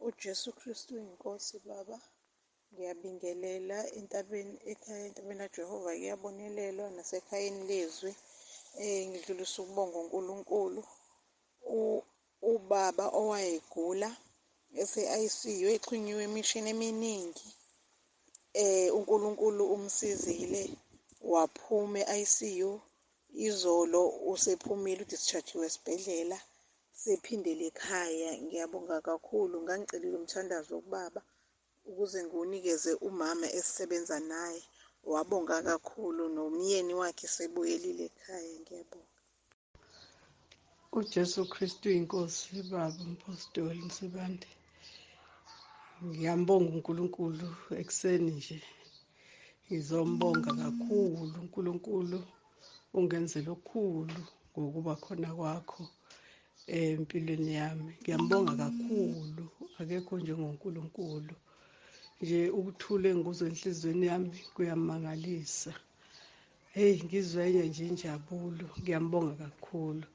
UJesu Kristu inkosi baba. Ngiyabingelela entabeni ekhaya entabeni kaJehova kuyabonelelwa nasekhayeni lezwi. Ngidlulisa ukubonga uNkulunkulu. Ubaba owayegula ese-ICU exhunyiwe imishini eminingi. UNkulunkulu umsizile waphuma e-ICU izolo usephumile u-discharge-iwe esibhedlela sephindele ekhaya. Ngiyabonga kakhulu, ngangicelile umthandazo kubaba ukuze ngiwunikeze umama esisebenza naye. Wabonga kakhulu nomyeni wakhe sebuyelile ekhaya. Ngiyabonga. UJesu Kristu inkosi baba umpostoli Nsibande. Ngiyambonga uNkulunkulu ekuseni nje. Ngizombonga kakhulu uNkulunkulu ungenzela okukhulu ngokuba khona kwakho empilweni yami. Ngiyambonga kakhulu, akekho njengoNkulunkulu. Nje ukuthula engikuzwa enhliziyweni yami kuyamangalisa. Hey, ngizwe enye nje injabulo, ngiyambonga kakhulu.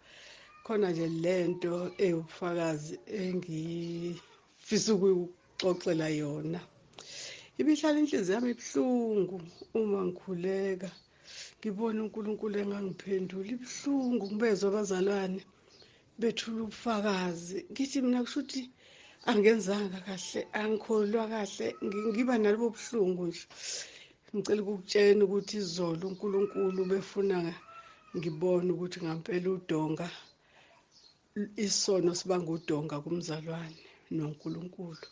Khona nje lento ewubufakazi engifisa ukuxoxela yona. Ibihlala inhliziyo yami ibuhlungu uma ngikhuleka, ngibona uNkulunkulu engangiphenduli, ibuhlungu ngibezwa abazalwane bethula ubufakazi. Ngithi mina kusho ukuthi angenzanga kahle, angikholwa kahle, ngiba nalobo buhlungu nje. Ngicela ukukutshela ukuthi izolo uNkulunkulu befuna ngibone ukuthi ngampela udonga, isono sibanga udonga kumzalwane noNkulunkulu.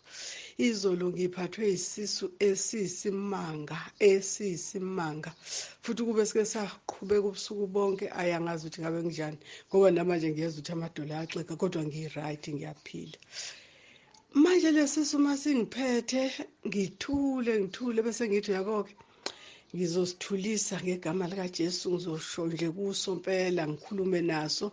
Izolo ngiphathwe isisu esiyisimanga, esiyisimanga, futhi kube sike saqhubeka ubusuku bonke, ayangazi ukuthi ngabe nginjani, ngoba namanje ngiyezwa ukuthi amadolo ayaxega, kodwa ngi-right, ngiyaphila. Manje lesisu masingiphethe ngithule ngithule, bese ngithi uyabo-ke ngizosithulisa ngegama likaJesu, ngizosho nje kuso mpela ngikhulume naso.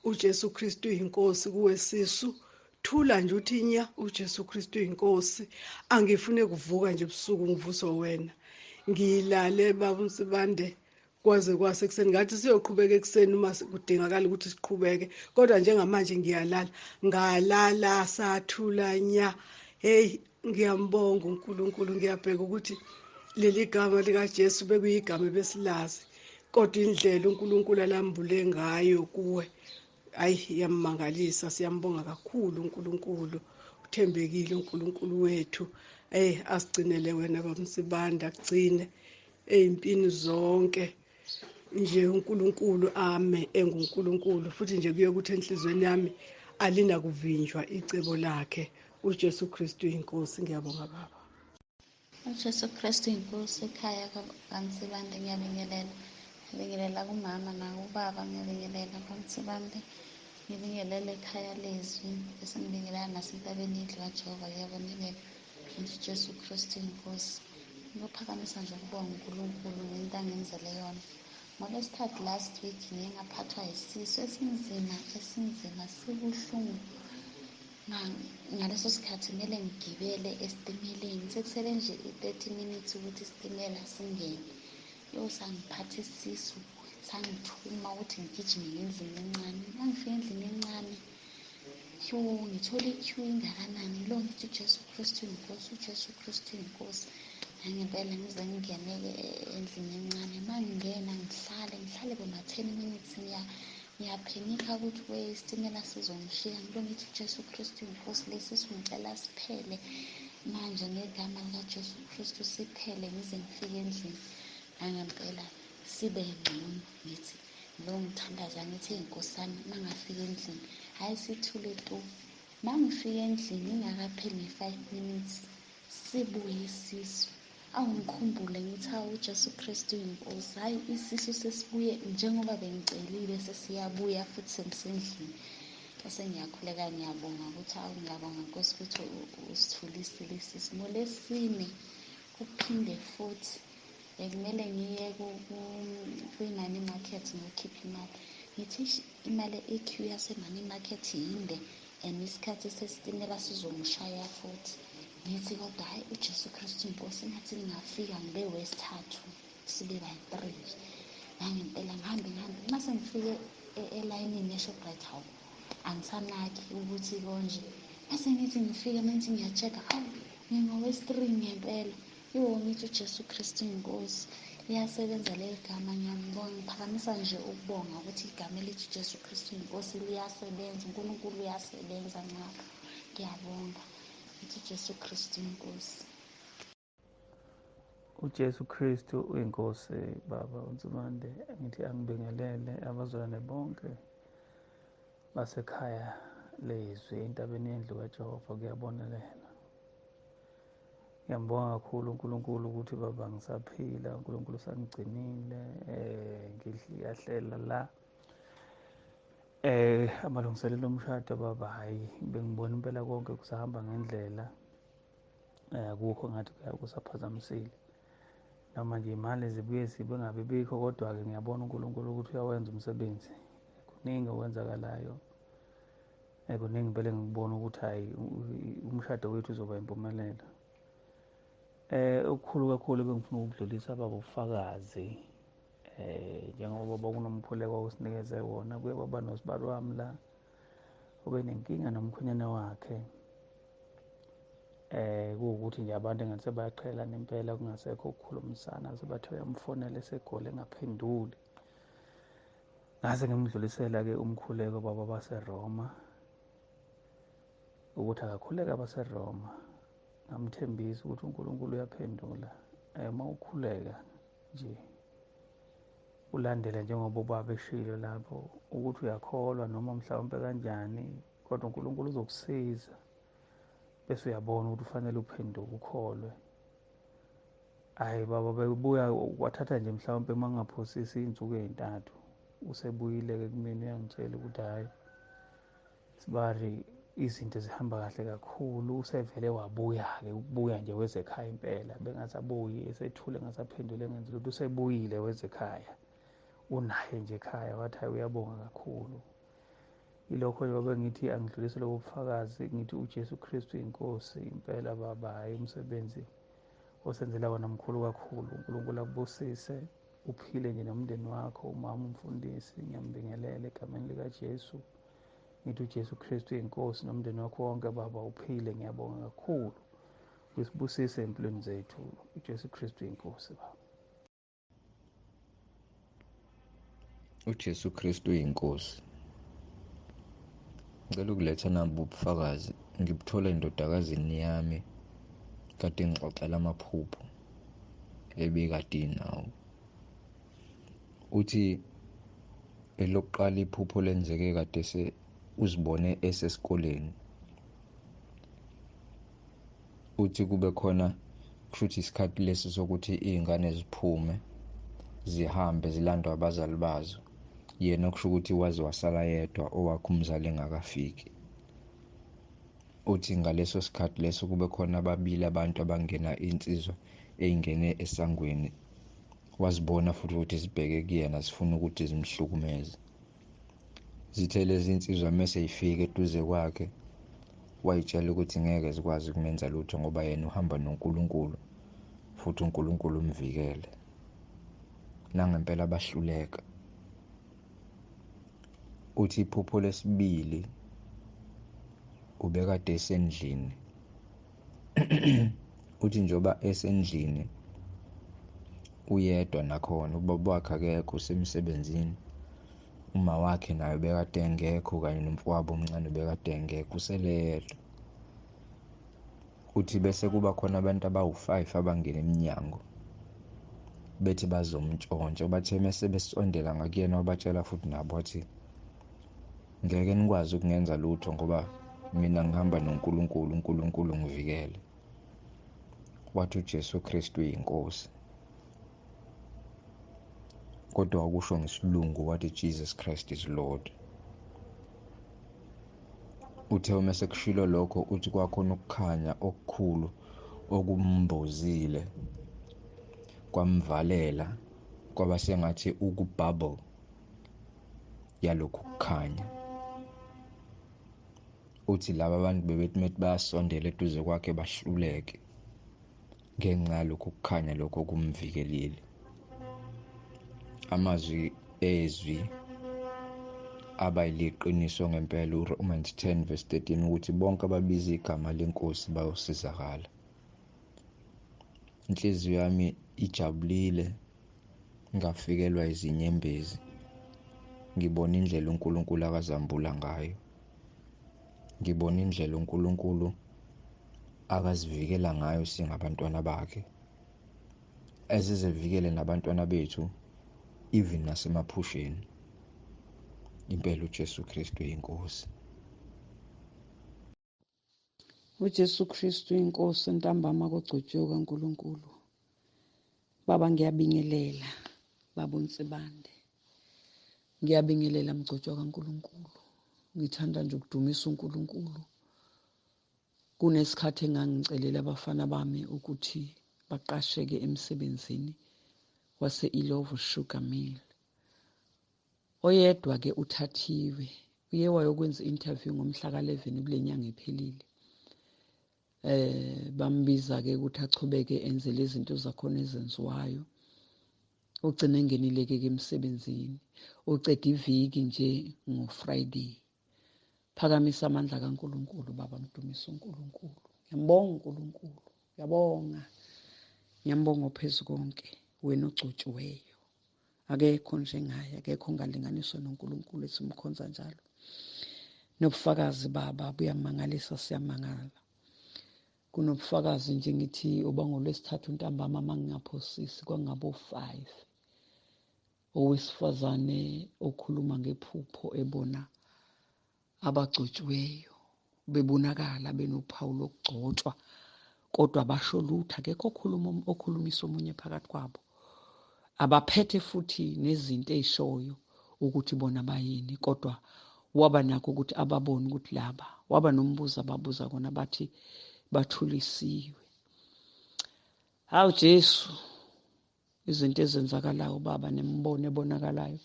uJesu Kristu uyinkosi kuwe sisu, thula nje uthi nya, uJesu Kristu uyinkosi. Angifune kuvuka nje ebusuku ngivuswe wena. Ngilale baba uNsibande kwaze kwase ekuseni, ngathi siyoqhubeka ekuseni uma kudingakala ukuthi siqhubeke, kodwa njengamanje ngiyalala. Ngalala sathula nya. Hey, ngiyambonga uNkulunkulu, ngiyabheka ukuthi leli gama likaJesu bekuyigama ebesilazi, kodwa indlela uNkulunkulu alambule ngayo kuwe, ayi iyamangalisa. Siyambonga kakhulu uNkulunkulu, uthembekile uNkulunkulu wethu. Hey, asigcinele wena baba Nsibande, akugcine ezimpini zonke nje uNkulunkulu ame enguNkulunkulu, futhi nje kuye kuthi enhliziyweni yami alinakuvinjwa icebo lakhe. uJesu Kristu inkosi. Ngiyabonga baba. UJesu Kristu inkosi ekhaya kaNsibande. Ngiyabingelela, ngibingelela kumama nakubaba, ngiyabingelela kwaNsibande, ngibingelela ekhaya lezwi, bese ngibingelela nasentabeni yendlu kaJehova kuyabonelela. Ngithi uJesu Kristu inkosi. Ngiyophakamisa nje ukubonga uNkulunkulu ngento angenzele yona. NgoLwesithathu last week ngiye ngaphathwa yisisu esinzima, esinzima, sibuhlungu. Ngaleso sikhathi kumele ngigibele esitimeleni, sekusele nje i-30 minutes ukuthi isitimela singene. Yo, sangiphatha isisu, sangithuma ukuthi ngigijime ngendlini encane. Uma ngifika endlini encane, yo, ngithola i-queue ingakanani. Lo ngithi uJesu Kristu inkosi, uJesu Kristu inkosi. Nangempela ngize ngingene-ke endlini encane. Uma ngingena ngihlale, ngihlale boma-10 minutes, ngiyaphenikha ukuthi we isitimela sizongishiya. Ngilo ngithi uJesu Kristu inkosi, lesi ngicela siphele manje ngegama likaJesu Kristu, siphele ngize ngifike endlini. Nangempela sibe ngcono. Ngithi lo ngithandaza ngithi inkosi yami uma ngafika endlini, hhayi sithule tu. Uma ngifika endlini ingakapheli ne-5 minutes sibuye isisu. Awungikhumbule ngithi hawu uJesu Kristu inkosi, hhayi isisu sesibuye njengoba bengicelile, sesiyabuya futhi sengisendlini. Bese ngiyakhuleka, ngiyabonga ukuthi hawu ngiyabonga Nkosi ukuthi usithulisile isisu. NgoLwesine kuphinde futhi bekumele ngiye kwi-money market ngiyokhipha imali. Ngithi imali e-queue yase-money market yinde and isikhathi sesitimela sizongishaya futhi. Ngithi kodwa hhayi uJesu Kristu inkosi, engathi ngingafika ngibe wesithathu, sibe bayi-3 nje. Nangempela ngihambe ngihambe, uma sengifike elayinini eShoprite, hawu angisanaki ukuthi konje Mase ngithi ngifika mengithi ngiya-check-a, hawu ngingowesi-3 ngempela. Yo, ngithi uJesu Kristu inkosi, liyasebenza leli gama. Ngiyambonga, ngiphakamisa nje ukubonga ukuthi igama elithi Jesu Kristu inkosi liyasebenza, uNkulunkulu uyasebenza ngalo. Ngiyabonga, ngithi Jesu Kristu inkosi. UJesu Kristu uyinkosi. Baba uNzimande, ngithi angibingelele abazalwane bonke basekhaya lezwi entabeni yendlu kaJehova kuyabonelela. Ngiyambonga kakhulu uNkulunkulu ukuthi baba ngisaphila, uNkulunkulu usangigcinile. Ngiyahlela la amalungiselelo omshado baba. Hayi, bengibona impela konke kusahamba ngendlela, akukho ngathi kusaphazamisile noma nje imali zibuye zibe ngabe bikho, kodwa-ke ngiyabona uNkulunkulu ukuthi uyawenza umsebenzi. Kuningi okwenzakalayo, kuningi impela engikubona ukuthi hhayi umshado wethu uzoba impumelelo. Okukhulu kakhulu ebengifuna ukudlulisa baba ubufakazi, njengoba baba kunomkhuleko osinikeze wona, kuye kwaba nosibali wami la ube nenkinga nomkhwenyana wakhe. Kuwukuthi nje abantu engathi sebayaqhelelana impela, kungasekho ukukhulumisana, sebathe uyamfonela esegoli engaphenduli. Ngase ngimdlulisela-ke umkhuleko baba baseRoma ukuthi akakhuleke abaseRoma. Ngamthembisa ukuthi uNkulunkulu uyaphendula. Uma ukhuleka nje ulandele njengoba ubaba eshilo lapho ukuthi uyakholwa noma mhlawumbe kanjani, kodwa uNkulunkulu uzokusiza bese uyabona ukuthi ufanele uphenduke ukholwe. Hhayi baba, bebuya kwathatha nje mhlawumbe uma ngingaphosisi iy'nsuku ey'ntathu usebuyile-ke kumina, uyangitshela ukuthi hhayi sibari izinto zihamba kahle kakhulu. Usevele wabuya-ke, ukubuya nje wezekhaya impela, bengasabuyi esethule engasaphendule engenzi lutho, usebuyile wezekhaya, unaye nje ekhaya. Wathi hhayi uyabonga kakhulu. Ilokho nje baba ngithi angidlulise lobo bufakazi, ngithi uJesu Kristu inkosi impela baba. Hhayi umsebenzi osenzela wona mkhulu kakhulu. uNkulunkulu akubusise, uphile nje nomndeni wakho. Umama umfundisi ngiyambingelela egameni likaJesu, ngithi uJesu Kristu inkosi nomndeni wakho wonke baba uphile. Ngiyabonga kakhulu, usibusise empilweni zethu. uJesu Kristu inkosi baba. UJesu Kristu uyinkosi. Ngicela ukuletha nabu ubufakazi ngibuthola endodakazini yami kade ngixoxela amaphupho ebekade inawo. Uthi elokuqala iphupho lenzeke kade uzibone esesikoleni. Uthi kube khona kushuthi isikhathi lesi sokuthi iy'ngane ziphume zihambe zilandwa abazali bazo, yena kusho ukuthi waze wasala yedwa, owakhe umzali engakafiki. Uthi ngaleso sikhathi leso kube khona ababili abantu abangena, insizwa ey'ngene esangweni, wazibona futhi ukuthi zibheke kuyena zifuna ukuthi zimhlukumeze. Zithe lezi insizwa mese yifika eduze kwakhe, wayitshela ukuthi ngeke zikwazi ukumenza lutho ngoba yena uhamba noNkulunkulu futhi uNkulunkulu umvikele. Nangempela bahluleka. Uthi iphupho lesibili ubekade esendlini. Uthi njengoba esendlini uyedwa nakhona, ubaba wakhe akekho, usemsebenzini, uma wakhe naye ubekade engekho, kanye nomfowabo omncane ubekade engekho, usele yedwa. Uthi bese kuba khona abantu abawu-5 abangena emnyango bethi bazomntshontsha. Bathe mese besondela ngakuyena wabatshela futhi nabo wathi ngeke nikwazi ukungenza lutho ngoba mina ngihamba noNkulunkulu, uNkulunkulu ngivikele. Wathi uJesu Kristu uyinkosi, kodwa wakusho ngesilungu wathi Jesus Christ is Lord. Uthe uma sekushilo lokho, uthi kwakhona ukukhanya okukhulu okumbozile kwamvalela, kwaba sengathi ukububble yalokhu kukhanya. Uthi laba bantu bebethi methi bayasondela eduze kwakhe bahluleke ngenxa yalokhu kukhanya lokho kumvikelile. Amazwi ezwi Abayiliqiniso ngempela uRomans 10 verse 13 ukuthi bonke ababiza igama lenkosi bayosizakala. Inhliziyo yami ijabulile, ngafikelwa izinyembezi, ngibona indlela uNkulunkulu akazambula ngayo, ngibona indlela uNkulunkulu akazivikela ngayo singabantwana bakhe, ezizivikele nabantwana bethu even nasemaphusheni. Impela uJesu Kristu inkosi. UJesu Kristu inkosi ntambama kogcotshiwe kaNkuluNkulu. Baba ngiyabingelela, baba uNsibande. Ngiyabingelela mgcotshwa kaNkuluNkulu. Ngithanda nje ukudumisa uNkulunkulu. Kunesikhathi engangicelela abafana bami ukuthi baqasheke emsebenzini wase-Ilovo Sugar Mill. Oyedwa ke uthathiwe, uye wayokwenza i-interview ngomhla ka-11 kule nyanga ephelile. Bambiza ke ukuthi achubeke enze lezi zinto zakhona ezenziwayo. Ugcine engenile ke emsebenzini, uceda iviki nje ngo-Friday. Phakamisa amandla kaNkuluNkulu baba, mdumise uNkulunkulu. Ngiyambonga uNkulunkulu, ngiyabonga, ngiyambonga ophezu konke, wena ogcotshiweyo. Akekho njengaye, akekho ongalinganiswa noNkulunkulu esimkhonza njalo. Nobufakazi baba buyamangalisa, siyamangala. Kunobufakazi nje ngithi uba ngolwesithathu ntambama mangingaphosisi kwangabo 5, owesifazane okhuluma ngephupho ebona abagcotshiweyo bebonakala benophawu lokugcotshwa, kodwa basho lutho, akekho okhuluma okhulumisa omunye phakathi kwabo. Abaphethe futhi nezinto ey'shoyo ukuthi bona bayini, kodwa waba nakho ukuthi ababone ukuthi laba, waba nombuzo ababuza kona bathi bathulisiwe. Hawu Jesu, izinto ezenzakalayo baba, nemibono ebonakalayo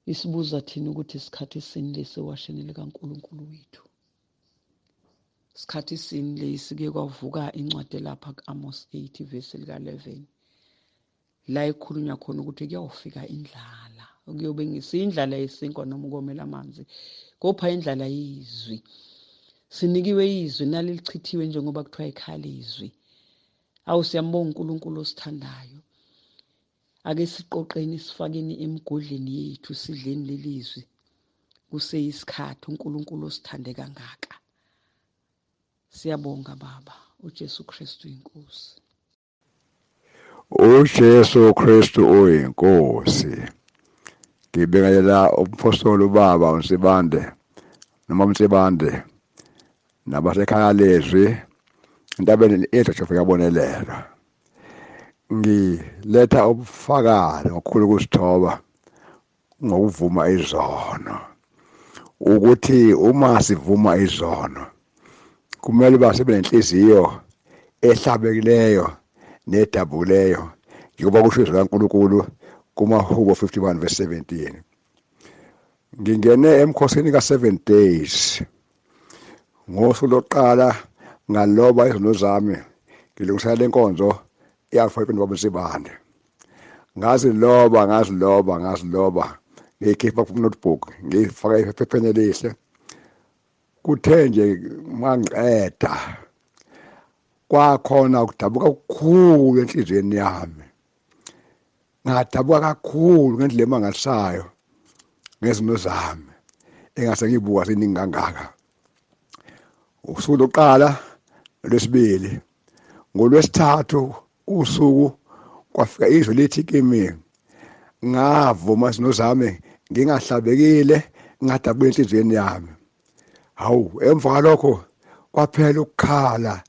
isibuza thina ukuthi isikhathi sini lesi ewashini likaNkulunkulu wethu. Isikhathi sini lesi? Kuye kwavuka incwadi lapha ku-Amos 8 verse lika-11, la ekhulunywa khona ukuthi kuyawufika indlala, kuyobe ngisindlala yesinkwa noma ukomela amanzi, kopha indlala yizwi. Sinikiwe izwi nali lichithiwe njengoba kuthiwa ikhala izwi. Awu siyambonga uNkulunkulu osithandayo. Ake siqoqeni sifakeni emigodleni yethu, sidleni lelizwi kuseyisikhathi. uNkulunkulu osithande kangaka, siyabonga baba. uJesu Kristu inkosi. uJesu Kristu uyinkosi. Ngibingelela umpostoli ubaba uNsibande noma uNsibande nabasekhaya lezwi entabeni eJoseph yabonelelwa. Ngiletha ubufakazi ngokukhulu ukuzithoba ngokuvuma izono, ukuthi uma sivuma izono kumele uba sibe nenhliziyo ehlabekileyo nedabukileyo, njengoba kusho izwi likaNkulunkulu kumaHubo 51 verse 17. Ngingene emkhosini ka-7 days. Ngosuku lokuqala ngaloba izono zami ngilungisela lenkonzo yafa baba Nsibande. Ngaziloba ngaziloba ngaziloba, ngiyikhipha ku-notebook, ngiyifaka ephepheni elihle. Kuthe nje mangiqeda kwakhona ukudabuka okukhulu enhliziyweni yami. Ngadabuka kakhulu ngendlela emangalisayo ngezimo zami engase ngibuka ziningi kangaka. Usuku lokuqala, lwesibili, ngolwesithathu usuku kwafika izwi lithi kimi, ngavuma izono zami ngingahlabekile, ngadabuka enhliziyweni yami. Hawu, emva kwalokho kwaphela ukukhala,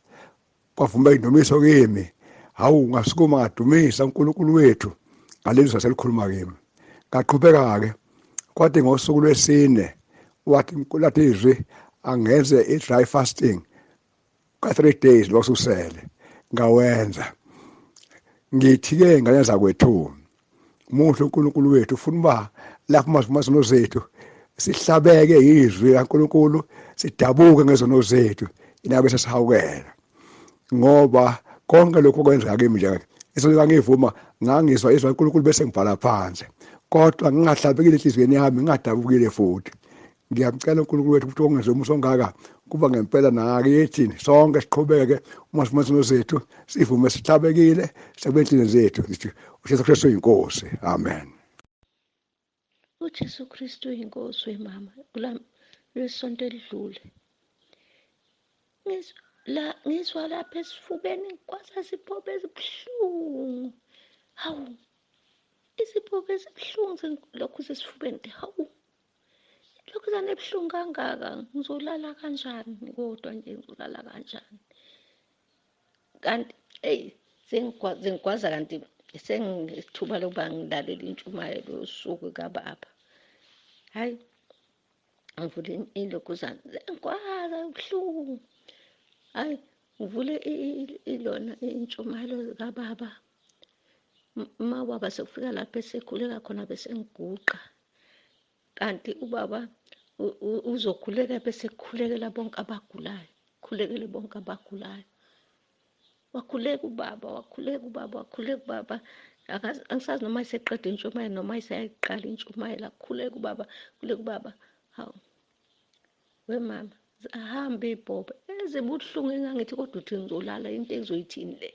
kwavuma indumiso kimi. Hawu, ngasukuma ngadumisa uNkulunkulu wethu ngaleli selikhuluma kimi. Ngaqhubeka-ke, kwathi ngosuku lwesine wathi lathi izwi angenze i-dry fasting ka-3 days losusele, ngawenza. Ngithi-ke ngane zakwethu, muhle uNkulunkulu wethu, ufuna uba lapho masivuma izono zethu sihlabeke izwi kaNkulunkulu, sidabuke ngezono zethu, inabe sesihawukela. Ngoba konke lokhu okwenzeka kimi nje, isono ngangivuma, ngangizwa izwi kaNkulunkulu bese ngibhala phansi. Kodwa ngingahlabekile enhliziyweni yami, ngingadabukile futhi. Ngiyamcela uNkulunkulu wethu ukuthi ongenze umusa ongaka kuba ngempela nakithi sonke siqhubeke uma sifuna izono zethu sivume sihlabekile sibe enhliziyweni zethu sithi uJesu Kristu uyinkosi. Amen. UJesu Kristu uyinkosi wemama kulesonto elidlule. Ngizwa lapha esifubeni ngikwaza izibhobo ezibuhlungu. Hawu, izibhobo ezibuhlungu lokhu zesifubeni. Hawu, lokhu zane ebuhlungu kangaka, ngizolala kanjani kodwa nje, ngizolala kanjani? Kanti eyi zingigwaza kanti sengithuba lokuba ngilalela intshumayelo yosuku kababa. Hayi, ngivule ilokhuzana, zingigwaza kubuhlungu. Hayi, ngivule ilona intshumayelo kababa. Uma ubaba sekufika lapho esekhuleka khona bese ngiguqa. Kanti ubaba uzokhuleka bese kukhulekela bonke abagulayo, khulekele bonke abagulayo. Wakhuleka ubaba, wakhuleka ubaba, wakhuleka ubaba. Angisazi noma eseqeda intshumayelo noma eseyayiqala intshumayelo. Akhuleka ubaba, khuleka ubaba. Hawu, wemama, ahambe ibhobo ezibuhlungu engangithi kodwa uthi ngizolala into engizoyithini le.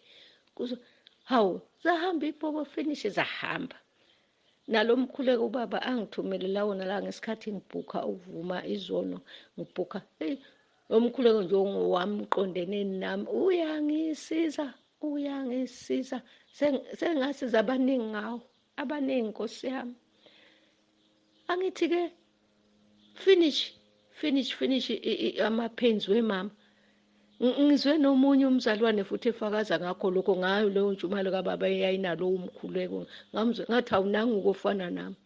Kuzo hawu, zahamba ibhobo finish zahamba. Nalo mkhuleko ubaba angithumelela wona la ngesikhathi ngibhukha ukuvuma izono, ngibhukha hey lo mkhuleko nje ongowami uqondene nami, uyangisiza, uyangisiza. Sengasiza abaningi ngawo, abaningi Nkosi yami. Angithi ke finish, finish, finish ama-pains wemama. Ngizwe nomunye umzalwane futhi efakaza ngakho lokho, ngayo leyo ntshumayelo kababa eyayinalo umkhuleko. Ngamzwe ngathi awunangu ukofana nami,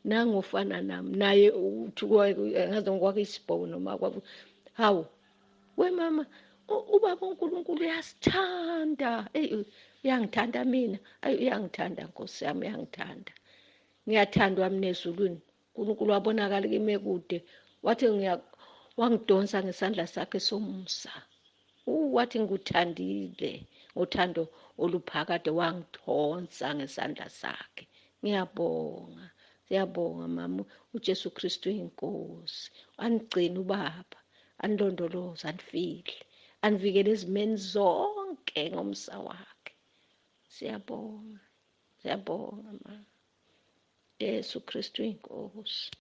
nangu ofana nami naye uthi angazi ngokwakhe isibhobo noma kwaku. Hawu wemama, ubaba uNkulunkulu uyasithanda. Eyi, uyangithanda mina, ayi uyangithanda Nkosi yami, uyangithanda. Ngiyathandwa mina ezulwini. uNkulunkulu wabonakala kimi ekude, wathi wangidonsa ngesandla sakhe somusa. Wathi ngikuthandile ngothando oluphakade, wangidonsa ngesandla sakhe. Ngiyabonga, siyabonga mama. uJesu Kristu uyinkosi. Anigcine ubaba, anilondoloze, anifihle, anivikele ezimeni zonke ngomsa wakhe. Siyabonga, siyabonga mama. Jesu Kristu uyinkosi.